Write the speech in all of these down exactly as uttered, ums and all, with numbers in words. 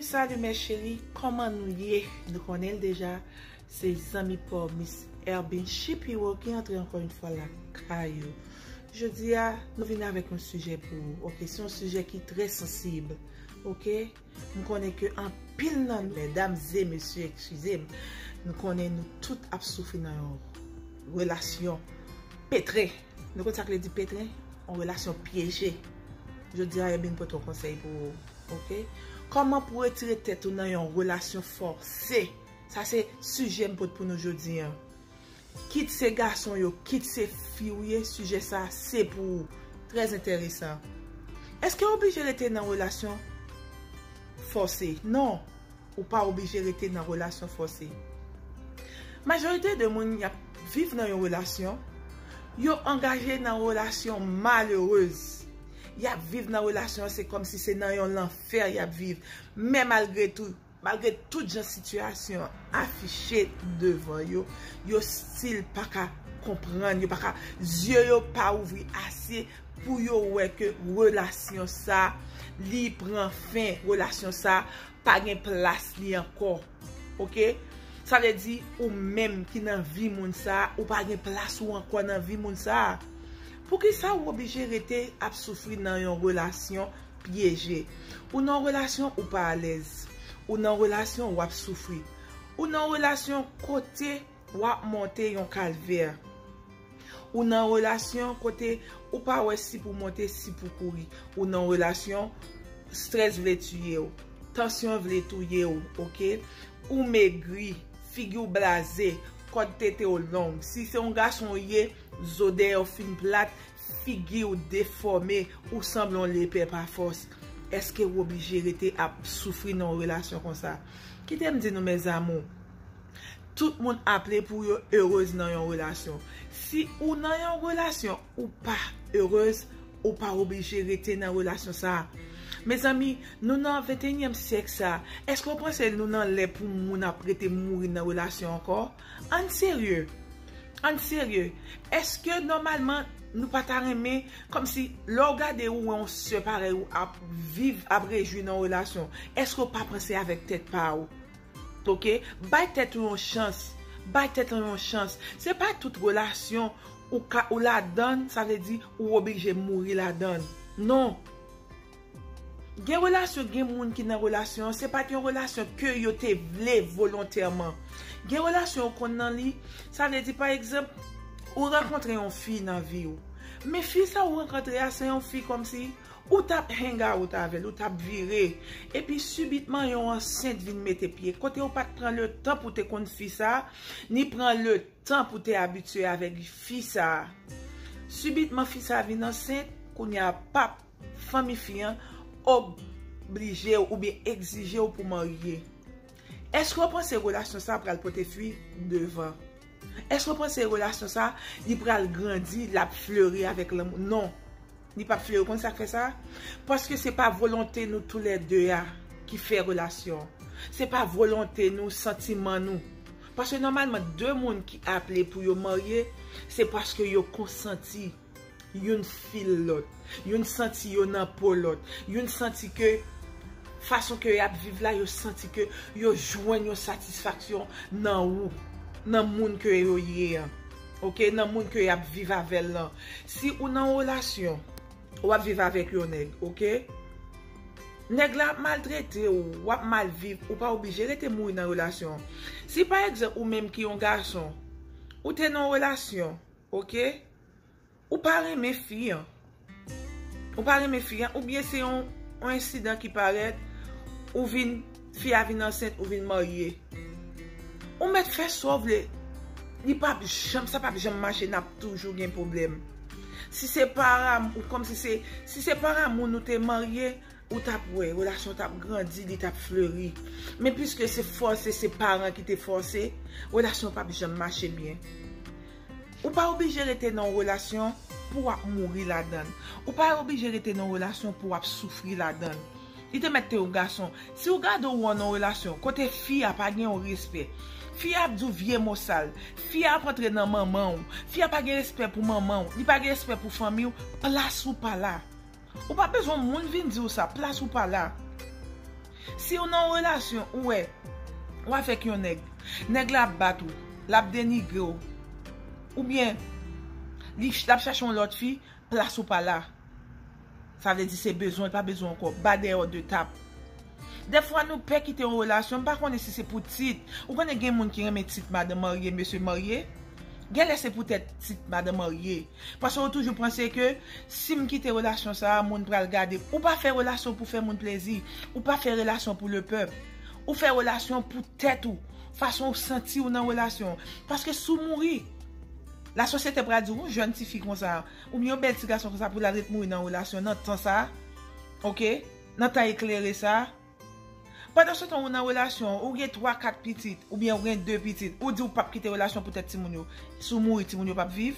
Salut mes chéris, kòman nou ye? Nou konnen l deja, se zanmi pa w Miss Herbin Shapiro ki antre ankò yon fwa lakay ou. Jodi a, nou vin avèk yon sijè pou ou, oke? Se yon sijè ki trè sansib, oke? M konnen ke anpil nan nou, medam e mesye, eskize m, nou konnen nou tout ap soufri nan yon relasyon petre. Nou konn sa k vle di petre? Yon relasyon pyeje. Jodi a, Herbin pote yon konsèy pou ou, oke? Kòman pou retire tèt ou nan yon relasyon fòse? Sa se sijè m pote pou nou jodi a. Kit se gason yo, kit se fi ou ye, sijè sa se pou ou. Trè enteresan. Èske w oblije rete nan relasyon fòse? Non, ou pa oblije rete nan relasyon fòse. Majorite de moun y ap viv nan yon relasyon, yo angaje nan relasyon malerez. Y ap viv nan relasyon an, se kòmsi se nan yon lanfè y ap viv. Men malgre tou, malgre tout jan sitiyasyon an afiche devan yo, yo still pa ka konprann, yo pa ka, zye yo pa ouvri ase pou yo wè ke relasyon sa, li pran fen, relasyon sa pa gen plas li ankò. Oke? Sa vle di ou menm ki nan vi moun sa, ou pa gen plas ou ankò nan vi moun sa. Poukisa ou oblije rete ap soufri nan yon relasyon pyeje? Ou nan yon relasyon ou pa alèz. Ou nan yon relasyon w ap soufri. Ou nan yon relasyon kote w ap monte yon kalvè. Ou nan relasyon kote ou pa wè si pou monte, si pou kouri. Ou nan relasyon, strès vle tiye w. Tansyon vle touye w, oke? Ou megri, figi w blaze, kòd tete w long. Si se yon gason w ye, zo dèyè w fin plat, figi w defòme, ou sanble yon lepè pa fòs. Èske w oblije rete ap soufri nan yon relasyon konsa? Kite m di nou, mes amours, tout moun aple pou yo erez nan yon relasyon. Si ou nan yon relasyon, ou pa erez, ou pa oblije rete nan relasyon sa a. Mezanmi, nou nan venteyinyèm syèk sa a. Èske w panse nou nan lè pou moun ap rete mouri nan relasyon ankò? Ann serye. Ann serye. Èske nòmalman nou pa ta renmen, kòmsi lè w gade ou wè yon sè parèy ou ap viv, ap rejwi nan yon relasyon, èske w pa panse avèk tèt pa w? Oke? Bay tèt ou yon chans. Bay tèt ou yon chans. Se pa tout relasyon ou ka, ou ladann, sa vle di ou oblije mouri ladann. Non. Gen relasyon, gen moun ki nan relasyon an, se pa t yon relasyon ke yo te vle volontèman. Gen relasyon ou konn nan li, sa vle di pa egzanp, ou rankontre yon fi nan vi w. Men fi sa ou rankontre a, se yon fi kòmsi ou t ap hang out avè l, ou t ap vire. Epi sibitman yon ansent vin mete pye. Kote ou pa t pran letan pou te konn fi sa, ni pran letan pou te abitye avèk fi sa. Sibitman fi sa vin ansent, kounye a pap fanmi fi an oblije w oubyen egzije w pou marye. Èske w panse relasyon sa pral pote fwi devan? Èske w panse relasyon sa, li pral grandi, l ap fleri avèk lanmou? Non. Li p ap fleri. Konn sa k fè sa? Paske se pa volonte nou toulède a ki fè relasyon. Se pa volonte nou, santiman nou. Paske nòmalman, de moun ki aple pou yo marye, se paske yo konsanti. Youn fil lòt. Youn santi yo nan po lòt. Youn santi ke fason ke y ap viv la, yo santi ke yo jwenn yon satisfaksyon nan ou, nan moun ke yo ye an. Oke? Nan moun ke y ap viv avè l lan. Si ou nan yon relasyon, w ap viv avèk yon nèg, oke? Nèg la ap maltrete w, w ap mal viv, ou pa oblije rete mouri nan relasyon an. Si pa egzanp, ou menm ki yon gason, ou te nan yon relasyon, oke? Ou pa renmen fi an. Ou pa renmen fi an, oubyen se yon, yon ensidan ki parèt, ou vin, fi a vin ansent, ou vin marye. Ou mèt fè sa w vle. Li p ap janm, sa p ap janm mache, n ap toujou gen pwoblèm. Si se pa amou, kòmsi se, si se pa amou nou te marye, ou t ap wè, relasyon t ap grandi, li t ap fleri. Men piske se fòse, se paran ki te fòse, relasyon p ap janm mache byen. Ou pa oblije rete nan yon relasyon pou w ap mouri ladan l. Ou pa oblije rete nan yon relasyon pou w ap soufri ladan l. Li te mèt te yon gason. Si w gade w nan yon relasyon kote fi a pa gen yon respè, fi a ap di w vye mo sal, fi a ap antre nan manman w, fi a pa gen respè pou manman w, li pa gen respè pou fanmi w, plas ou pa la. Ou pa bezwen moun vin di w sa, plas ou pa la. Si w nan yon relasyon, ou wè, ou avèk yon nèg, nèg la ap bat ou, l ap denigre w, oubyen li ch- l ap chache yon lòt fi, plas ou pa la. Sa vle di se bezwen, l pa bezwen ankò. Ba dèyè w de tap. Dèfwa nou pè kite yon relasyon, m pa konnen si se pou tit. Ou konnen gen moun ki renmen tit madan marye, mesye marye. Genlè se poutèt tit madan marye. Paske ou toujou panse ke si m kite relasyon sa a, moun pral gade m. Ou pa fè relasyon pou fè moun plezi. Ou pa fè relasyon pou lepèp. Ou fè relasyon pou tèt ou. Fason ou santi w nan relasyon. Paske si w mouri, lasosyete pral di w, yon jèn tifi konsa, oubyen yon bèl ti gason konsa pou l al ret mouri nan relasyon nan tan sa a. Oke? Nan tan eklere sa a. Pandan se tan ou nan relasyon, ou gen twa, kat pitit, oubyen ou gen de pitit, ou di ou p ap kite relasyon poutèt timoun yo. Si w mouri, timoun yo p ap viv?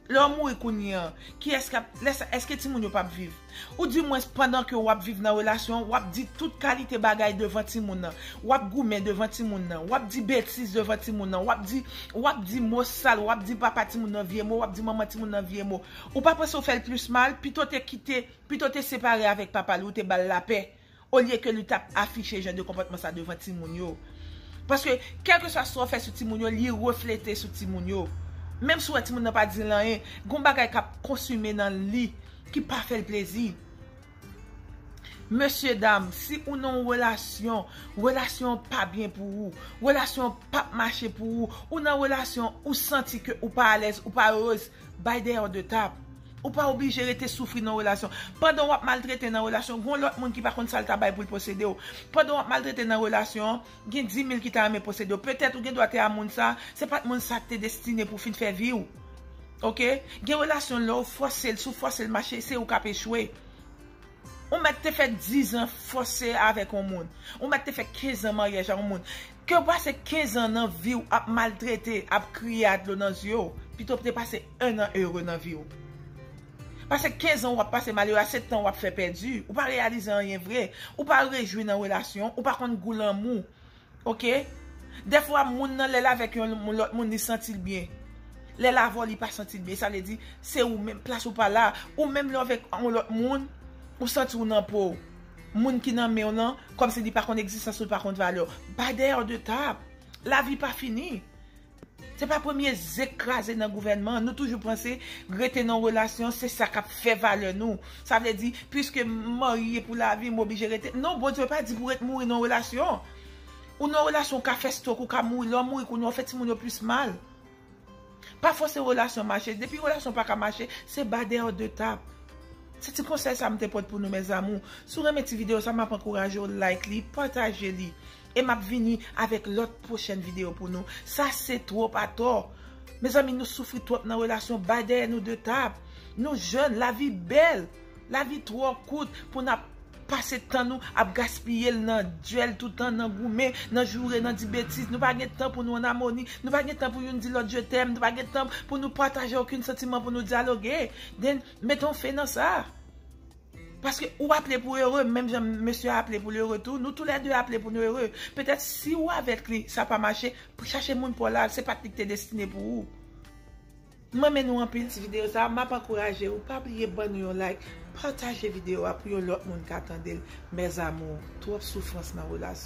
Lè w mouri kounye a, kiyès k ap, lè sa, èske timoun yo p ap viv? Ou di mwens pandan ke w ap viv nan relasyon, w ap di tout kalite bagay devan timoun nan. W ap goumen devan timoun nan. W ap di betiz devan timoun nan. W ap di, w ap di mo sal, w ap di papa timoun nan vye mo, w ap di manman timoun nan vye mo. Ou pa panse w fè l plis mal? Pito te kite, pito te separe avèk papa l, ou te ba l lapè. Olye ke li t ap afiche jan de konpòtman sa devan timoun yo. Paske, kèlkeswa sa w fè sou timoun yo, li reflete sou timoun yo. Menm si w wè timoun nan pa di l anyen, gon bagay k ap konsime nan li ki pa fè l plezi. Mesye dam, si ou nan yon relasyon, relasyon an pa byen pou ou, relasyon an p ap mache pou ou, ou nan relasyon, ou santi ke ou pa alèz, ou pa erez, bay dèyè w de tap. Ou pa oblije rete soufri nan relasyon. Pandan w ap maltrete nan relasyon, gon lòt moun ki pa konn sa l ta bay pou l posede w. Pandan w ap maltrete nan relasyon, gen di mil ki ta renmen posede w. Petèt ou gen dwa te a moun sa, se pa t moun sa k te destine pou fin fè vi w. Oke? Gen relasyon lè w fòse l, si w fòse l mache, se ou k ap echwe. Ou mèt te fè diz an fòse avèk yon moun. Ou mèt te fè kenz an maryaj ak yon moun. Ke w pase kenz an nan vi w ap maltrete, ap kriye a dlo nan zye w, pito w te pase en an ere nan vi w. Pase kenz an w ap pase malere, a se tan w ap fè pèdi. Ou pa reyalize anyen vre. Ou pa rejwi nan relasyon, ou pa konn gou lanmou. Oke? Dèfwa moun nan lè l avèk yon lòt moun li santi l byen. Lè l avè w li pa santi l byen. Sa vle di se ou menm, plas ou pa la. Ou menm lè w avèk yon lòt moun, ou santi w nan po w. Moun ki nan men w lan, kòmsi li pa konn egzistans ou, li pa konn valè w. Bay dèyè w de tap. Lavi pa fini. Se pa premye zek kraze nan gouvènman. Nou toujou panse rete nan relasyon, se sa k ap fè valè nou. Sa vle di, piske m marye pou lavi, m oblije rete. Non, Bondye pa di pou w ret mouri nan relasyon. Ou nan relasyon, ou ka fè stroke, ou ka mouri. Lè w mouri kounye a, w fè timoun yo plis mal. Pa fòse relasyon mache. Depi relasyon pa ka mache, se ba dèyè w de tap. Se ti konsèy sa m te pote pou nou, mes amours. Si w renmen ti videyo sa, m ap ankouraje w like li, pataje li. E m ap vini avèk lòt pwochèn videyo pou nou. Sa se twòp atò. Mezanmi, nou soufri twòp nan relasyon, bay dèyè nou de tap. Nou jèn, lavi bèl. Lavi twò kout pou n ap pase tan nou ap gaspiye l nan dyèl toutan, nan goumen, nan joure, nan di betiz. Nou pa gen tan pou nou ann amoni. Nou pa gen tan pou youn di lòt je t'aime. Nou pa gen tan pou nou pataje okenn santiman, pou nou dyaloge. Then, mete yon fen nan sa. Paske ou aple pou ere, menm jan mesye a aple pou l ere tou, nou toulède aple pou nou ere. Petèt si ou avèk li, sa pa mache, chache moun pa w la, se pa t li ki te destine pou ou. M renmen nou anpil ti videyo sa, m ap ankouraje ou, pa bliye ban nou yon like, pataje videyo a pou yon lòt moun ka tande l. Mes amours, twòp soufrans nan relasyon.